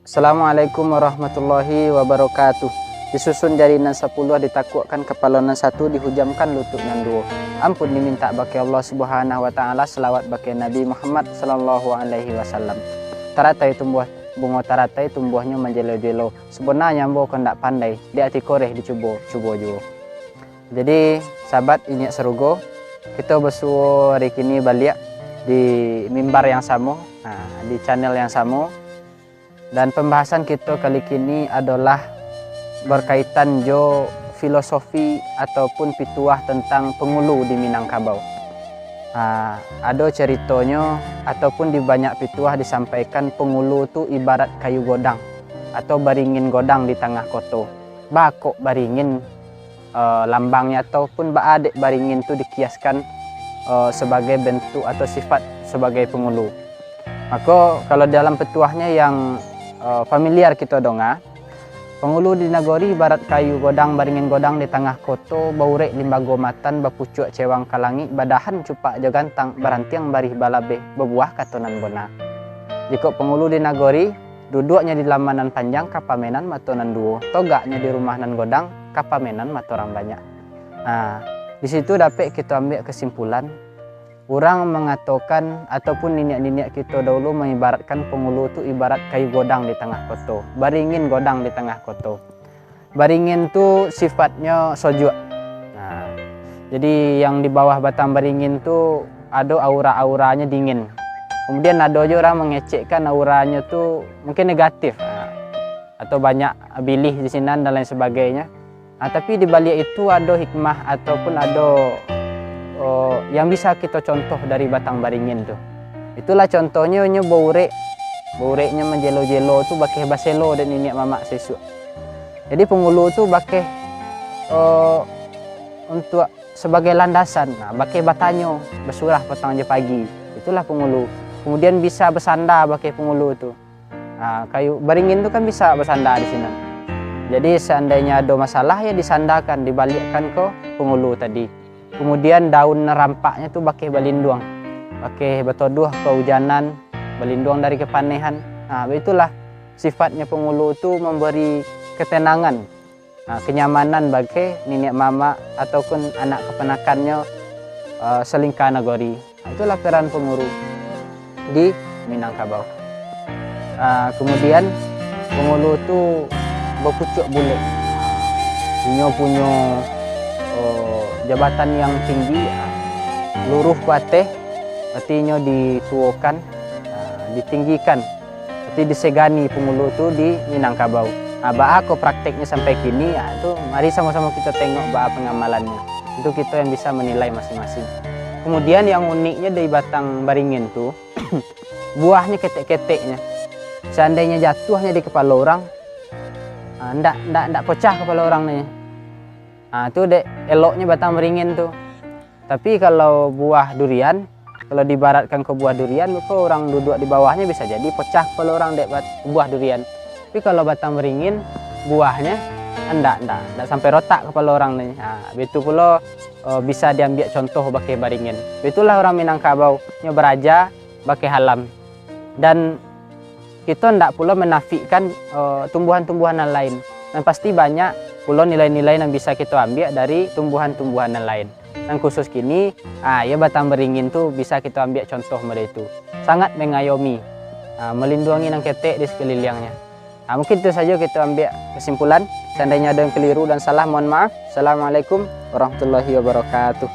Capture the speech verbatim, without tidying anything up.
Assalamualaikum warahmatullahi wabarakatuh. Disusun jari nan sapuluah, ditakuakkan kapalo nan satu, dihujamkan lutuik nan duo. Ampun dimintak bake Allah Subhanahu wa Ta'ala, salawat bake Nabi Muhammad sallallahu alaihi wasallam. Taratai tumbuah bungo, taratai tumbuahnyo manjelo-jelo. Sabananyo ambo ko ndak pandai, di ati koreh dicubo, cubo juo. Jadi, sahabat Inyiak Sarugo, kito basuo hari kini baliak di mimbar yang samo, nah, di channel yang samo. Dan pambahasan kito kali kini adolah barkaitan jo filosofi ataupun pituah tantang pangulu di Minangkabau. Ah, ado caritonyo ataupun di banyak pituah disampaikan pangulu tu ibarat kayu godang atau baringin godang di tangah koto. Baa kok baringin, eh, lambangnyo ataupun baa dek baringin tu dikiaskan, eh, sabagai bentuk atau sifat sabagai pangulu. Mako, kalau dalam pituahnyo yang, eh, familiar kito donga, pangulu di nagori ibarat kayu godang, baringin godang di tangah koto, baurek limbago matan, bapucuak cewang ka langik, badahan cupak jo gantang, barantiang barih balabeh, babuah kato nan bona. Jikok pangulu di nagori, duduaknyo di laman nan panjang, kapamenan mato nan duo, togaknyo di rumah nan godang, kapamenan mato urang banyak. Nah, di situ dapek kito ambiak kasimpulan, urang mangatokan ataupun niniak-niniak kito dahulu mangibaratkan pangulu tu ibarat kayu godang di tangah koto, baringin godang di tangah koto. Baringin tu sifatnyo sojuak. Nah, jadi yang di bawah batang baringin tu ado aura-auranyo dingin. Kemudian ado jo urang mangecekkan auranyo tu mungkin negatif, nah, atau banyak bilih di sinan dan lain sebagainya. Nah, tapi di baliak itu ado hikmah ataupun ado, oh, yang bisa kito contoh dari batang baringin tu. Itulah contohnyo, nyo baurek, baureknyo manjelo-jelo tu bakeh baselo dek niniak mamak sisuak. Jadi pangulu tu bakeh, eh, untuak sabagai landasan, nah, bakeh batanyo, basurah patang jo pagi. Itulah pangulu. Kemudian bisa basanda bakeh pangulu tu. Nah, kayu baringin tu kan bisa basanda di sinan. Jadi seandainyo ado masalah, ya disandakan, dibaliakkan ko pangulu tadi. Kemudian daun rampaknyo tu bakeh balinduang, bakeh batoduah kaujanan, balinduang dari kapanehan. Nah, baitulah sifatnyo pangulu tu mambari katanangan, nah, kanyamanan bakeh niniak mamak ataupun anak kapanakannyo, eh, salingka nagori. Nah, itulah peran pangulu di Minangkabau. Ah, kemudian, pangulu tu bapucuak bulek. Inyo punyo, oh, jabatan yang tinggi, luruih ka ateh, artinyo dituokan, ah, ditinggikan, arti disegani pangulu tu di Minangkabau. Ah, baa ko prakteknyo sampai kini, ah, tu mari samo-samo kito tengok baa pangamalannyo. Itu kito yang bisa manilai masing-masing. Kemudian, yang uniknyo dari batang baringin tu, buahnyo ketek-keteknyo. Seandainyo jatuahnyo di kapalo urang, ah, ndak, ndak, ndak pocah kapalo urang nyo. Ah, tu dek eloknyo batang baringin tu. Tapi kalau buah durian, kalau diibaratkan ka buah durian, mako urang duduak di bawahnyo bisa jadi pocah kapalo urang dek bat-, buah durian. Tapi kalau batang baringin, buahnyo ndak, ndak, ndak sampai rotak kapalo urang ni. Ha, baitu pulo, eh, bisa diambiak contoh bakeh baringin. Baitulah urang Minangkabau, nyo baraja bakeh alam. Dan kito ndak pulo manafikkan, eh, tumbuhan-tumbuhan nan lain. Nan pasti banyak pulo nilai-nilai nan bisa kito ambiak dari tumbuhan-tumbuhan nan lain. Nan khusus kini, ah, iyo batang baringin tu bisa kito ambiak contoh model itu. Sangat mangayomi, ah, malinduangi nan ketek di sakaliliangnyo. Ah, mungkin itu sajo kito ambiak kasimpulan. Seandainyo ado yang keliru dan salah, mohon maaf. Assalamualaikum warahmatullahi wabarakatuh.